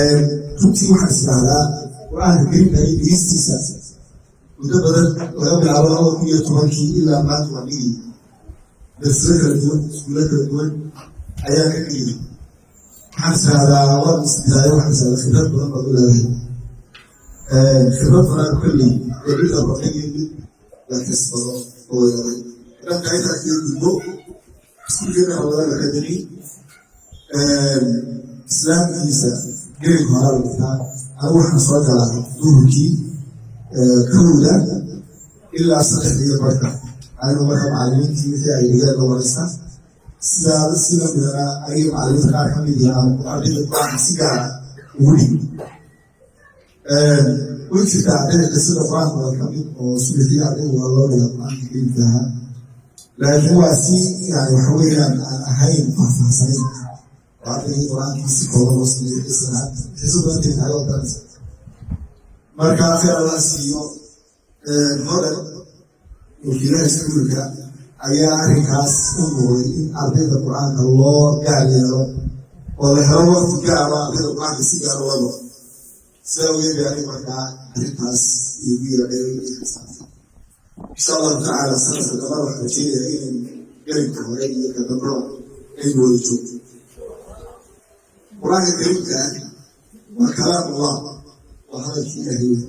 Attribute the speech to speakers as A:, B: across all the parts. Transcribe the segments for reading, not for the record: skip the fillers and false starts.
A: Runtii waxaan is idhahdaa Qur-aanka Kariimka iyo dhigistiisa muddo badan, laga bilaabo 2010-kii ilaa maanta, waa dhigay darsado kala duwan, iskuulo kala duwan ayaa ka dhigay. Waxaan is idhahdaa, waan isdilaayo, waxaan is idhahdaa khibrad badan baad u leedahay, khibrad badan kolley oo cidda bartay iyo mid la kasbado oo yeelay. Dhanka intaa kaga gudbo, iskuulkeena Ramadaan Academy islaamkiisa gelinka horaa la dhigtaa. Anigu waxaan soo galaa duhurkii 1-da ilaa 3:30, anigu marka macalimiintii wixii ay dhigeen la waraysta. Sidaa si lamidana aniga macalimiinta qaar ka mid yaha ardayda Qur-aanka si gaara ugu dhig. Way jirtaa ardayda qisada Qur-aanka waa ka mid oo subaxii ardayda waa loo dhiga Qur-aanka Kariimka ahaa, laakiin waa si yani waxa weeyaan aan ahayn faahfaahsanayn oo ardaygii Qur-aankii si kooban loo sameeyo, xisahaan xiisadu intay tahay waa garanaysa. Marka khayr Allah siiyo Hodan, wakiilaha iskuulka ayaa arrinkaas u muuqday in ardayda Qur-aanka loo gaar yeelo oo la helo waqti gaaro ardayda Qur-aanka si gaaro loo baro. Sidaa uyeed aniga markaa arrintaas igu yeedhay. Insha Allahu tacaala sanadka dambana waxaan rajeynaya inaynu gelinka hore iyo ka dambaba aynu wada joogto. Qur-aanka Kariimka waa kalaam Allah, waa hadalkii Ilaahay wey.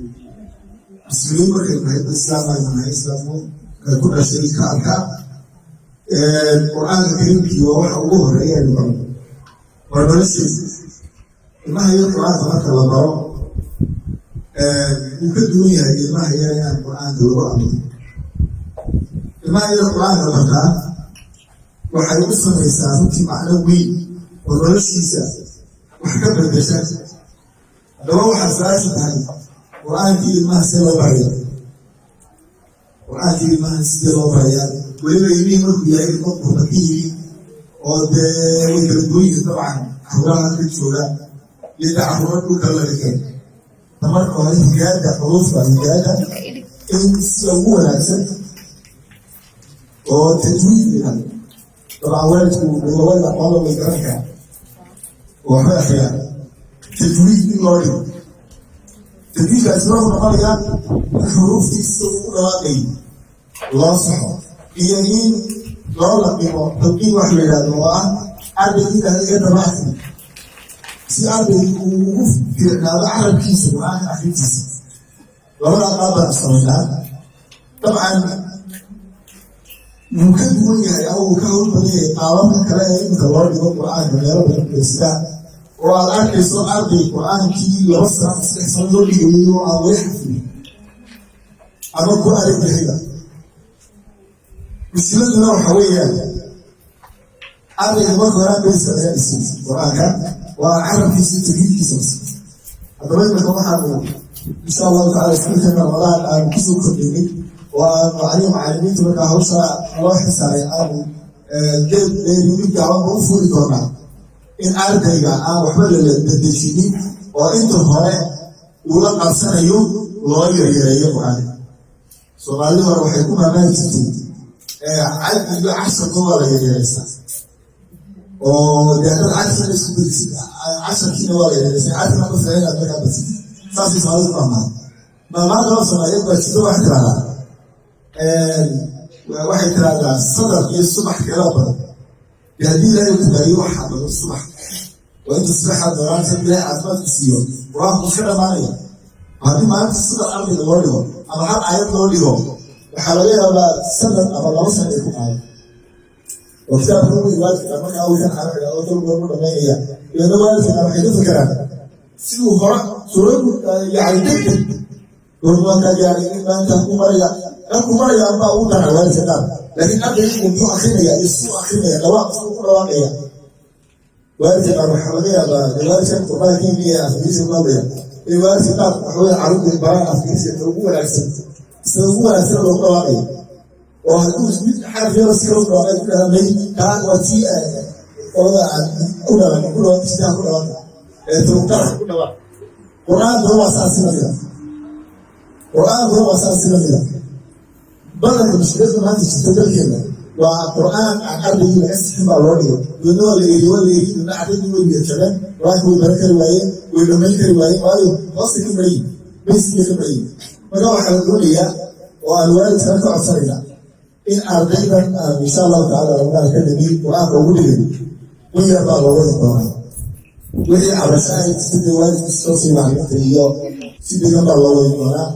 A: Muslimiin markay nahay, islaam aynu nahay, islaamku ku dhashay ka arka Qur-aanka Kariimkii waa waxa ugu horeeya aynu barno, waa nolosheeda. Ilmaha iyo Qur-aanka marka la baro wuu ka duwan yahay ilmaha yar aan Qur-aanka lagu amrin. Ilmaha yar Qur-aanka bartaa waxay u samaysaa runtii macno weyn oo noloshiisa wax ka bedesha. Haddaba waxaa su-aashu tahay, Qur-aankii ilmaha see loo baraya? Qur-aankii ilmaha sidee loo barayaa? Weliba ilmihii markuu yahay ilmo qurba ka yimi oo dee way kala duwan yihiin dabcan caruuraha halka jooga iyo dee caruura dhulka laga keen. Marka hore higaada, xuruufta higaada in sida ugu wanaagsan oo tajwiid yidhahdo. Dabcan waalidku labada aqoonla way garan karaan oo waxbay akhriyaan. Tajwiid in loo dhigo, tajwiidkaasi wuxuu noqonayaa in xuruuftii sida ugu dhawaaqay loo saxo iyo in loo laqimo. Talqiin wax la yidhahdo oo ah ardaygii yidhahda iga daba akri, si ardaygii uu ugu fiicnaado carabkiisa Qur-aanka akrintiisa. Labada qaab baan samaynaa. Dabcan wuu ka duwan yahay ama wuu ka hawl badan yahay qaababka kale ee iminka loo dhigo Qur-aanka meelo badan sida oo aad arkayso arday Qur-aankii 2 sano ama 3 sano loo dhigayay oo aan wali xafidin ama ku adag yahayba. Mushkiladuna waxa weeyaan ardayga marka hore beyska laga dhisay Qur-aanka waa carabkiisa, tajwiidkiisa bas. Haddaba imika waxaanu insha Allahu tacala iskuulkeena Ramadaan aanu kusoo kordhinay oo aanu aniga macalimiinta markaa hawsha loo xisaaray aanu geed dheeri mid gaabanba u furi doonaa in ardayga aan waxba lala dedejinin oo inta hore uu la qabsanayo loo yaryareeyo Qur-aanka. Soomaalida hore waxay ku maamaali jirtay cad iyo casharka waa la yaryareysaa, oo dee haddaad casharna isku bedisid, casharkiina waa la yaryareysaa, cadkana ma fiican inaad markaa badsid. Saasay Soomaalidu ku maamaada. Maamaada oo Soomaaliyeed baa jirto, waxay tiraahdaa sadar iyo subax kala badan. Dee haddii Ilaahay ku bariyo, waxaa badan subax oo inta subaxaad doonaanta Ilaahay caafimaadku siiyo, Qur-aanku iska dhamaanaya. Haddii maalinta sadar ardayga loo dhigo ama hal aayad loo dhigo, waxaa laga yaabaa sanad ama 2 sano ay ku qaado oo kitaabka ugu waalidka qaar markaa wikan oo dal goormu dhamaynaya. Iyadna waalidka qaar waxay ka fekeraan siduu hore suuradu yani degdeg goormaa kaa gaaray in maanta ku maraya ku maraya baa ugu dana waalidka qaar. Laakiin ardaygu muxuu akrinaya iyo siduu akrinaya, dhawaaq siduu ku dhawaaqaya, waalidka qaar waxaa laga yaabaa waalidkan qurbaha ka yimi ee Afgiriisiga ku hadlaya in waalidka qaar waxa weya carruurta baraan Afgiriisiga ugu wanaagsan, sida ugu wanaagsan loogu dhawaaqayo, oo hadduu mid xaraf yaro si kala dhawaaqay ku dhahdaa may, kaa waa tii qolada aan ku dhalan ku dhawaaq, sidaa ku dhawaaqa ee tawqaaf ku dhawaaq. Qur-aankuna waa saas si lamida, Qur-aankuna waa saas si lamida. Badanka mushkiladda maanta jirta dalkeena Waa Qur'aan aan ardaygii laga sixin baa loo dhigay. Dadna waa la eriye, waa la eriye. Dadna ardaygii way niyad jabeen, Qur-aanka way baran kari waayeen, way dhamayn kari waayeen, waayo hoosta ka marayin, bayskay ka marayin. Marka waxaa la doonayaa oo aan waalidkana ka codsanayna in ardaydan aan, insha Allahu tacala, Ramadaan Academy Qur-aanka ugu dhigay qunyar baa loo wadi doonaa. Wixii cabasho ahayd sida waalidku soo sii macliminta iyo si degan baa loo wadi doonaa.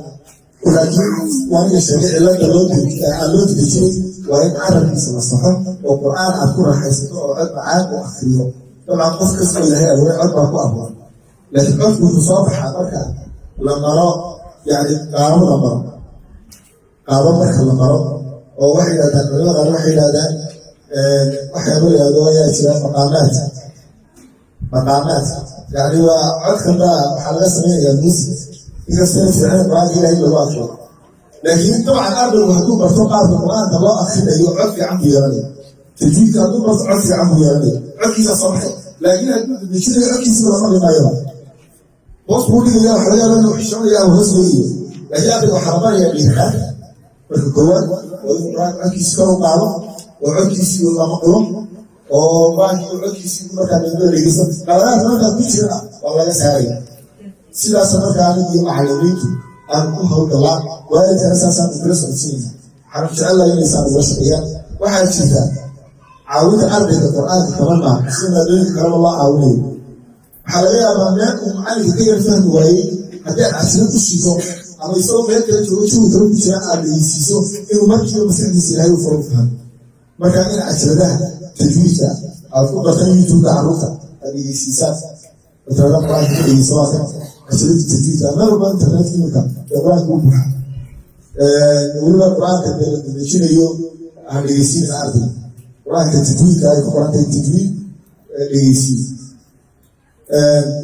A: Laakiin waaniga sheegay, cilada loo aan loo dejinay waa in carabkiisa la saxo oo Qur-aan aad ku raaxaysato oo cod macaan u akriyo. Dabcan, qof kastoo Ilaahay abuuray cod baa ku abuuray, laakiin codku wuxuu soo baxaa marka la maro, yani qaabo la maro, qaabo marka la maro. Oo waxay yidhahdaan culimada qaar, waxay yidhahdaan, waxyaaba la yidhahdo ayaa jira, maqaamaad. Maqaamaad yani waa codkan baa waxaa laga samaynayaa music, inkastayna fiicnayn Qur-aanka Ilahay lagu akriyo. Laakiin dabcan ardaygu hadduu barto qaabka Qur-aanka loo akrinayo, cod fiican buu yeelanaya. Tajwiidka hadduu barto, cod fiican buu yeelanaya, codkiisaa soo baxay. Laakiin hadduu dedejinayo, codkiisiba la maqli maayoba, hoos buu dhigaya. Waxa laga yaaba inuu xishoonaya ama hoos weegayo. Laakiin ardayga waxaa la barayaa dhiirnaan marka koowaad, oo inuu Qur-aanka codkiisi kor u qaado oo codkiisii la maqlo oo Qur-aankii codkiisii markaa dadada dhegeysto. Qaladaadka markaa ku jira waa laga saaraya. Sidaas markaa anigii macalimiintu aan ku hawlgalaa, waalidkana saasaan kula socodsiinayna. Waxaan jecelahay inaysaan ugala shaqeeyaan. Waxaa jirta caawinta ardayga Qur-aanka kama maaha sida maadooyinka kaleba loo caawinayo. Waxaa laga yaabaa meel uu macalinka ka yar fahmi waayey, haddii aad cashiro u shido ama isagoo meel kale joogo, jawi kale ku jira, aad dhegeysiiso, inuu markiiba maskaxdiisa Ilaahay u furo u fahmo. Marka in cajaladaha tajwiidka aad ku bartaan YouTube-ka, carruurta aad dhegeysiisaan, matalada Qur-aanka ku dhegeysa, waa kan cajalada tajwiidka. Meel walba internetka imika ee Qur-aanka u buuxa, weliba Qur-aanka dee la dedejinayo aan dhegeysiinin arday. Qur-aanka tajwiidka ay ku qorantahay tajwiid dhegeysiin,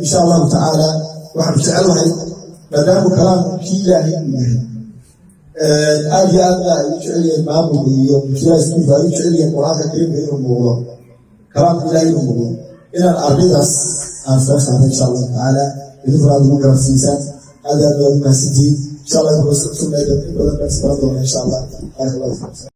A: insha Allahu tacaala. Waxaanu jecelahay, maadaamuu kalaamkii Ilaahay uu yahay, aad iyo aadna ay u jecel yihiin maamulka iyo mulkiilaha iskuulka, ay u jecel yihiin Qur-aanka Kariimka inuu muuqdo, kalaamka Ilahay inuu muuqdo, inaan ardaydaas aan soo saarno, insha Allahu tacaala. Idinkuna aad ugu garabsiisaan. Aad aad baad u mahadsantihiin. Insha Allah, in badan baan isbaran doona, insha Allah. Baarak Allahu fiikum.